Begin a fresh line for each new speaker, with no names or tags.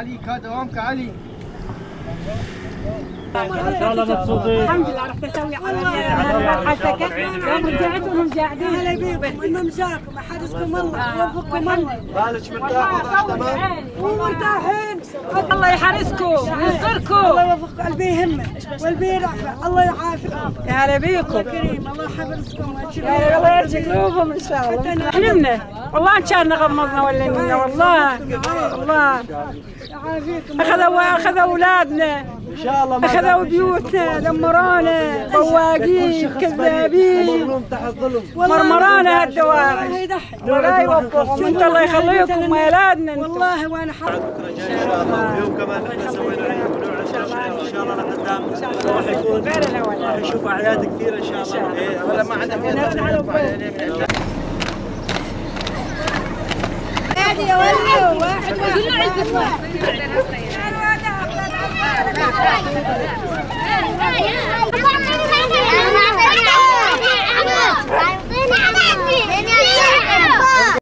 علي كدوامك علي.
ان شاء الله مبسوطين.
الحمد لله. رحت اسوي عملية حسكه، يوم رجعت وهم قاعدين.
هلا بيكم، الممشاكم احدثكم، الله يوفقكم، الله
بالك مرتاح؟ وضعك تمام؟
ومرتاحين.
الله يحرسكم ويستركم.
الله يوفق قلبي يهمه والبي يرعفه، الله يعافيكم.
يا هلا بيكم.
الله كريم، الله يحفظكم.
يا الله يرجع قلوبهم ان شاء الله. حلمنا والله، ان شاء الله غمضنا ولا نمنا، والله والله.
يعافيكم.
اخذوا اولادنا.
ان شاء الله ما
اخذوا بيوتنا، دمرونا، بواقين كذابين.
مظلوم تحت ظلم.
مرمرانا هالدواعش.
الله يضحك.
ولا يوفقهم، انت الله يخليكم اولادنا انتم.
والله وانا حاضر.
بكره جاي ان شاء الله، واليوم كمان نحن سوينا عيد ونوع ان شاء الله لقدام راح يكون راح يشوف اعياد كثيرة ان شاء الله. إيه، ولا ما عندك.
يا ولد واحد واحد.